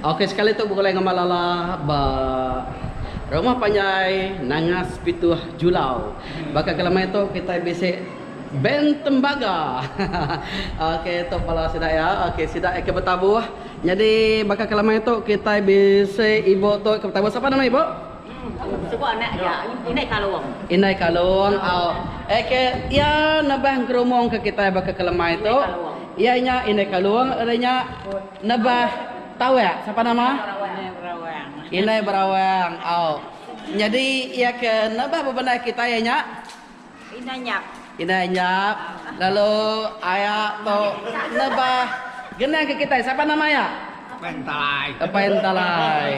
Ok sekali tu begulai enggau Malala ba Rumah Panjai Nanga Sepituh Julau. Baka ke lemai tu kitai bisi band tembaga. Ok tu bala sida iya. Ok sida iya ke betabuh. Nyadi baka ke lemai tu kitai bisi ibu tu ke betabuh. Sapa nama ibu? Suba anak aja indai kalung. Indai kalung au. Ok iya nebah ngerumung ke kitai baka ke lemai tu. Iya nya indai kalung ari nya nebah tawak. Sapa nama? Indai berawang. Indai berawang au. Nyadi iya ke nebah bebendai kitai iya nya? Indai nyap. Indai nyap. Lalu aya tu nebah genang ke kitai. Sapa nama iya? Apai Entalai. Apai Entalai.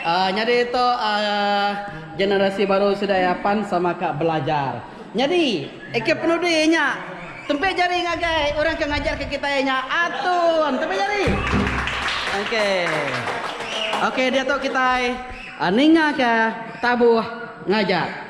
Uh, nyadi tu uh, generasi baru sida iya pan sama ka belajar. Nyadi, eke penudi nya tempik jari ngagai orang ke ngajar ke kitai nya Atun. Tempik jari. Okey. Okey diatu kitai uh, ninga ke tabuh ngajar.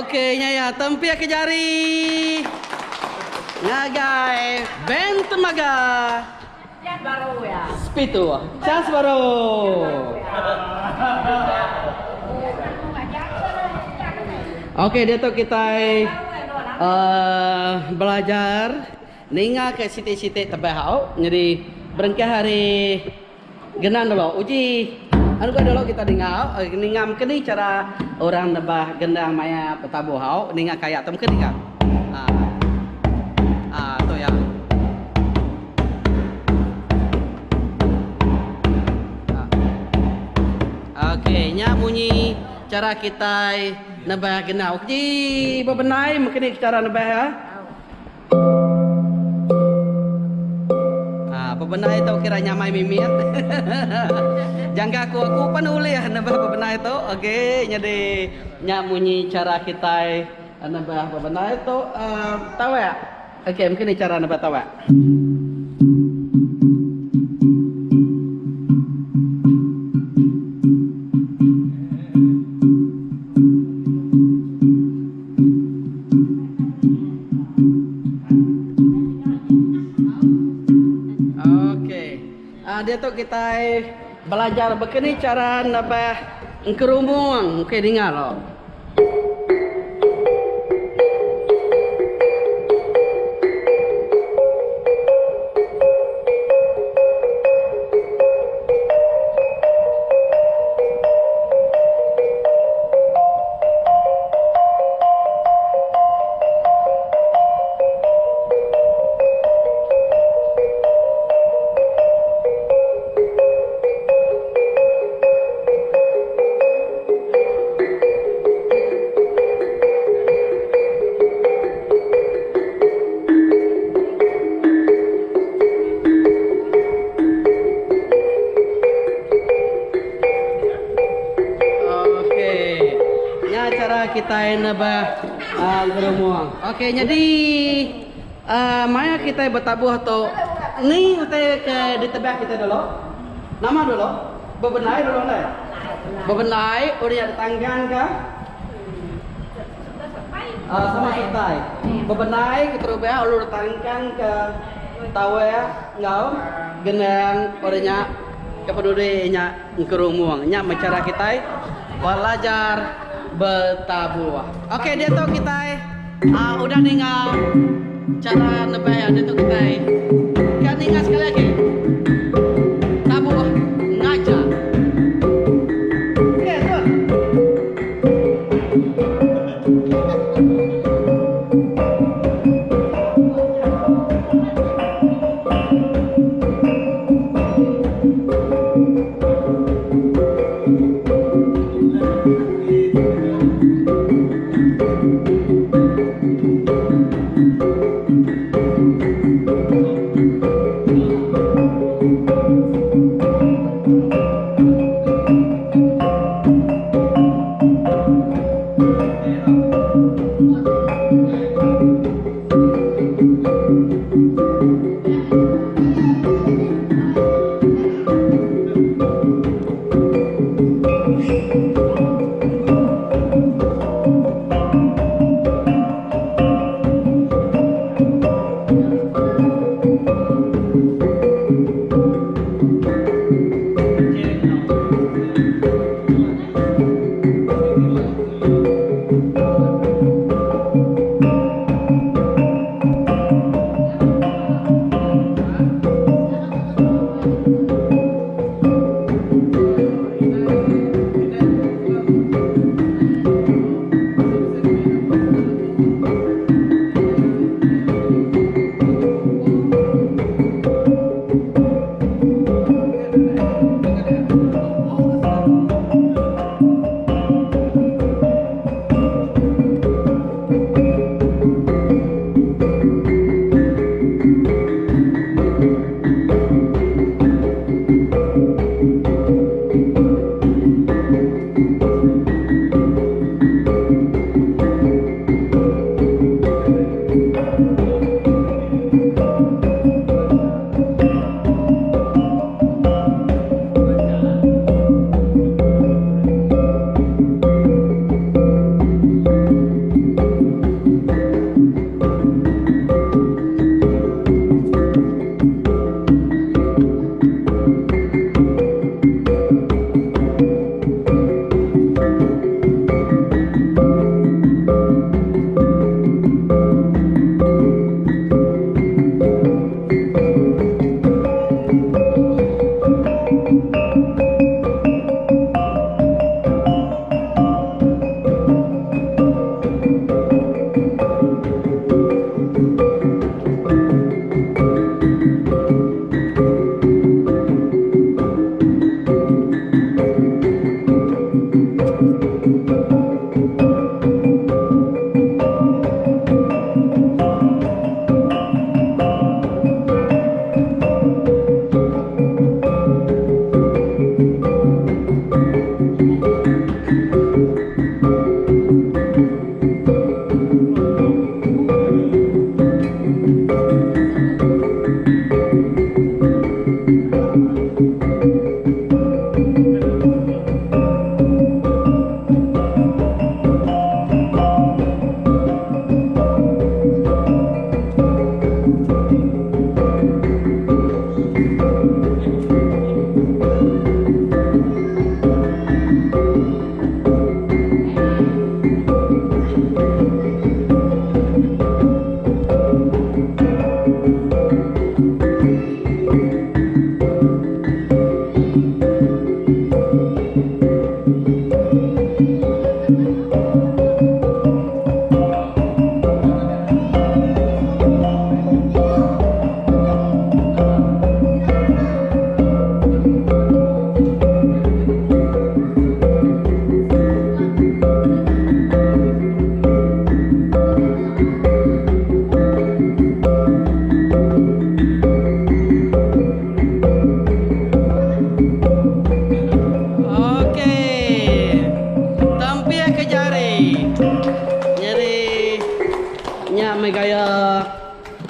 Okey nya iya tempik ke jari ngagai band temaga. Cas baru ya. Sepitu. Cas baru. Okey diatu kitai uh, belajar ninga ke siti-siti tebah au. Jadi berengkah hari genang dulu. Uji anu ka dulu kita ninga au. Eh, ninga mungkin ni cara orang nebah gendang maya betabuh au. Ninga kayak tu mungkin ninga. Ah. Ah tu ya. Okey, nya munyi cara kitai nebah gendang. Uji bebenai mengkeni cara nebah ya. Ah, bebenai tu kira nyamai mimit. Jangka aku aku pan ulih nebah bebenai tu. Okey, nyadi nya munyi cara kitai nebah bebenai tu. Uh, tawak. Okey, mungkin ni cara nebah tawak. Okey. Uh, dia tu kita belajar begini cara nebah. Engkerumung. Okey ninga lo. Okey. Nya chara kitai nebah gerumung. Okey nyadi maya kitai betabuh tu ni utai ke ditebah kitai dulu? Nama dulu? Bebendai dulu ndai. Bebendai udah nya ditanggang ka sama sertai. Bebendai keterubah lalu ditanggang ka tawak enggau gendang udah nya ke peduli nya engkerumung. Nya meh chara kitai belajar betabuh. Okey diatu kitai udah ninga chara nebah iya diatu kitai ka ninga sekali agi tabuh ngajar. Okey tun.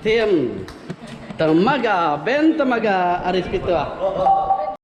Team Temaga, band Temaga ari Sepitoh.